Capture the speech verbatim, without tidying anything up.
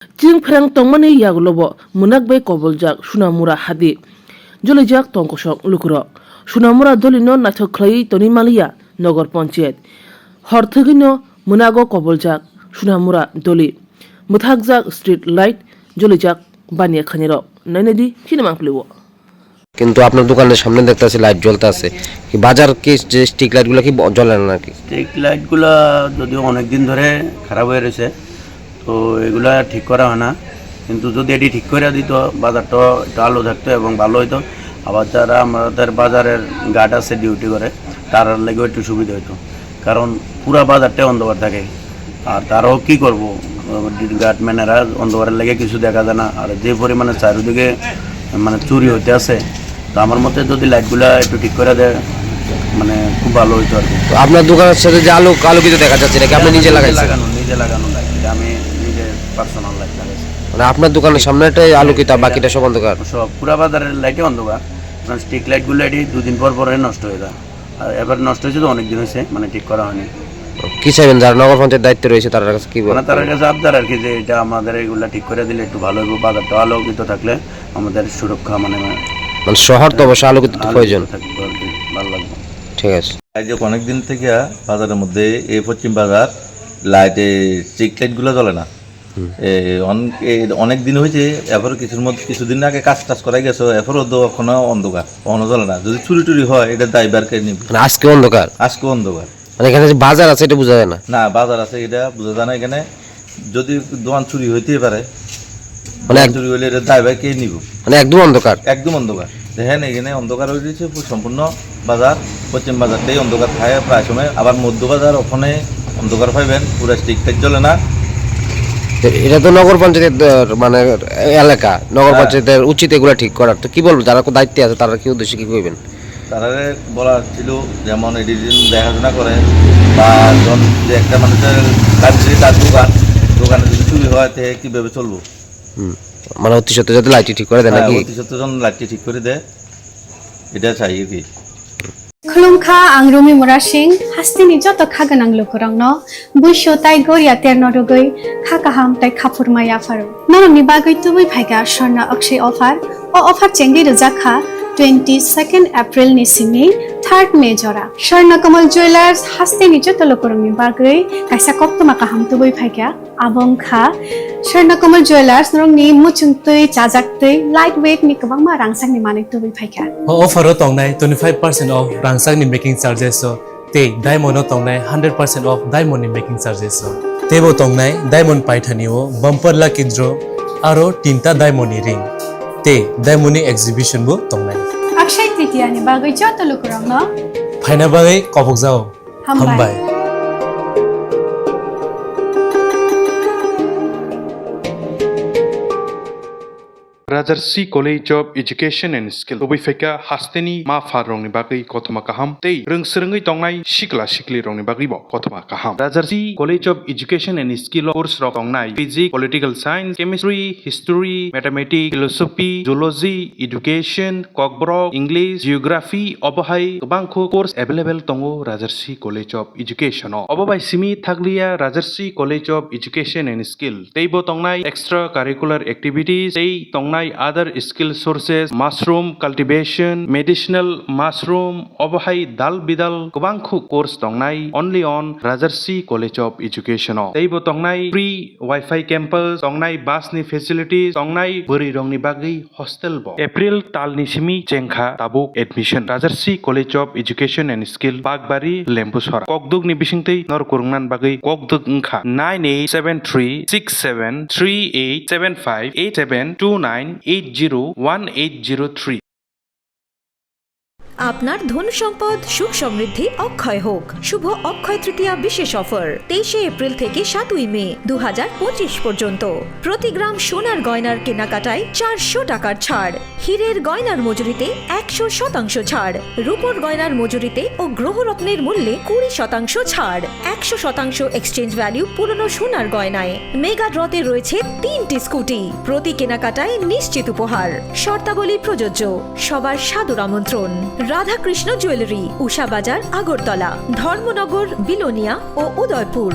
Chwng pherang tongmani yagulobo mwnak bai koboljak Sunamura hadi. Jolijak tongkosok lukurok. Sunamura dolino naithok khlaiwi toni maliya Nogor Panchayat. Hor thwgwino mwnago koboljak Sunamura doli. Mwthakjak street light jolijak baniya khainirok. Nainadi phino mangpilio. কিন্তু আপনার দোকানের সামনে দেখতাছি লাইট জ্বলতে আছে, কি বাজার কি যে স্ট্রিট লাইট গুলো কি ব-, জ্বলে না নাকি? স্ট্রিট লাইট গুলা যদিও অনেক দিন ধরে খারাপ হয়ে রয়েছে, তো এগুলা ঠিক করা হয় না। কিন্তু যদি এটি ঠিক করে দিত, বাজারটা একটু আলো থাকতো এবং ভালো হইতো। আবার যারা আমাদের বাজারের গার্ড আছে, ডিউটি করে, তারার লাগেও একটু সুবিধা হইতো। কারণ পুরা বাজারটাই অন্ধকার থাকে। আর তারাও কি করবো, গার্ডম্যানেরা অন্ধকারের লেগে কিছু দেখা যায় না। আর যে পরিমাণে চারিদিকে মানে চুরি হইতে আছে, তো আমার মতে যদি লাইটগুলা একটু ঠিক করে দেয়, মানে খুব ভালো হইতো আর কি। তো আপনার দোকানের সাথে যে আলো, আলোকিত দেখা যাচ্ছে, এটা কি আপনি নিজে লাগাইছেন? লাগানো, নিজে লাগানো লাইট, এটা আমি নিজে পার্সোনাল লাইট লাগাইছি। মানে আপনার দোকানের সামনেটাই আলোকিত, আর বাকিটা সব অন্ধকার? সব পুরা বাজারের লাইটে অন্ধকার, কারণ স্ট্রিট লাইটগুলো এটি দুদিন পর পরে নষ্ট হয়ে যায়। আর এবার নষ্ট হয়েছে তো অনেক দিন হয়েছে, মানে ঠিক করা হয়নি। কি চাইবেন যারা নগর পঞ্চায়েত দায়িত্বে রয়েছে তার কাছে কি বলবেন? মানে তার কাছে আবদার আর কি, যে এটা আমাদের এগুলা ঠিক করে দিলে একটু ভালো হইব, বাজারটা আলোকিত থাকলে আমাদের সুরক্ষা মানে মানে শহর তো অবশ্যই আলোকিত তো আলোকিত প্রয়োজন। থাকবে আর কি, ভালো লাগবে। ঠিক আছে। এই যে অনেক দিন থেকে বাজারের মধ্যে এই পশ্চিম বাজার লাইটে স্ট্রিট লাইট গুলো জ্বলে না। হুম। এ, অন-, এ, অনেক দিন হয়েছে, এরপর কিছুর মধ্যে, কিছুদিন আগে কাজ টাজ করা গেছে, এরপরও তো এখনো অন্ধকার, এখনো জ্বলে না। যদি চুরি টুরি হয়, এটা দায়ভার কে নিবে? মানে আজকে অন্ধকার? আজকে অন্ধকার। মানে এখানে যে বাজার আছে, এটা বোঝা যায় না? না, বাজার আছে, এটা বোঝা যায় না। এখানে যদি দোকান চুরি হইতে পারে, মানে দোকান এক- চুরি হইলে এটা দায়ভার কে নিব? মানে একদম অন্ধকার? একদম অন্ধকার। দেখেন, এখানে অন্ধকার হয়ে গেছে পুরো সম্পূর্ণ। বাজার, পশ্চিম বাজারটাই অন্ধকার থাকে প্রায় সময়, আবার মধ্য বাজার ওখানে অন্ধকার পাইবেন, পুরো স্ট্রিট লাইট জ্বলে না। এ-, এটা তো নগর পঞ্চায়েতের, আহ, মানে এলাকা, নগর হ্যাঁ। পঞ্চায়েতের উচিত এগুলা ঠিক করার। তো কি বলবো, যারা কো-, দায়িত্বে আছে, তারা কি উদ্দেশ্যে কি কইবেন? তারারে বলা ছিল, যেমন এটি যেন দেখাশোনা করে, বা জন-, যে একটা মানুষের কাছে তার দোকান, দোকানে যদি চুরি হয়, তে কিভাবে চলবো? হুম, মানে অতি সত্ত্বর যাতে লাইটটি ঠিক করে দেয় হ্যাঁ, নাকি? অতি সত্ত্বর যেন লাইটটি ঠিক করে দেয়, এটা চাই আর কি। Khulumkha, ang Rumi Murasing, hasteni joto kha gwnang lukurokno buisu tai goria terno rwgwi kha kaham tai khaphurma yapharo. Norokni bagwi tubui phaikha Swarna Akshay offer. O offer chengwi rwjak kha twenty second April ni simi third May jora. Swarna Kamal Jewellers hasteni joto lukurokni bagwi kaisa koktwma kaham tubui phaikha. Abo wngkha Swarna Kamal Jewellers, norokni muchungtwi, chajaktwi, light weight ni kwbangma rangchakni manwi tubui phaikha. O offer o tongnai twenty five percent off rangchakni making charges o tei diamond o tongnai hundred percent off diamond ni making charges o. Teibo tongnai diamond paithani o bumper lucky draw aro tinta diamond ni ring tei diamond ni exhibition bo tongnai. Akshay Tritiya ni bagwi joto lukurokno phaina bagwi kobokjao. Hambai. Hambai. Rajarsi College of Education and Skill. Tubui phaikha hasteni ma pharrokni bagwi kothoma kaham tei rwngswrwngwi tongnai sikla siklirokni bagwibo kothoma kaham. Rajarsi College of Education and Skill o course rok tongnai Physics, Political Science, Chemistry, History, Mathematics, Philosophy, Zoology, Education, Kokborok, English, Geography, obo hai kwbangkho course available tongo Rajarsi College of Education o. Obo bai simi thakliya Rajarsi College of Education and Skill. Teibo tongnai extra curricular activities, tei tongnai other skill sources, mushroom cultivation, medicinal mushroom, obo hai dal bidal kwbangkho course tongnai only on Rajarsi College of Education o. Teibo tongnai free Wi-Fi campus, tongnai bus ni facilities, tongnai bwrwi rokni bagwi hostel bo. April tal ni simi chengkha tabuk admission. Rajarsi College of Education and Skill, Bakbari, Lembusora. Kokduk ni bisingtwi nor kurungnan bagwi kokduk wngkha nine eight seven three six seven three eight seven five eight seven two nine eight zero one eight zero three. আপনার ধন সম্পদ সুখ সমৃদ্ধি অক্ষয় হোক। শুভ অক্ষয় তৃতীয়া বিশেষ অফার, তেইশে এপ্রিল থেকে সাতই মে দু হাজার পঁচিশ পর্যন্ত। প্রতি গ্রাম সোনার গয়নার কেনাকাটায় চারশো টাকার ছাড়, হীরের গয়নার মজুরিতে একশো শতাংশ ছাড়, রূপোর গয়নার মজুরিতে ও গ্রহরত্নের মূল্যে কুড়ি শতাংশ ছাড়, একশো শতাংশ এক্সচেঞ্জ ভ্যালু পুরনো সোনার গয়নায়। মেগা ড্রতে রয়েছে তিনটি স্কুটি, প্রতি কেনাকাটায় নিশ্চিত উপহার। শর্তাবলী প্রযোজ্য। সবার সাদর আমন্ত্রণ। রাধাকৃষ্ণ জুয়েলারি, উষা বাজার, আগরতলা, ধর্মনগর, বিলোনিয়া ও উদয়পুর।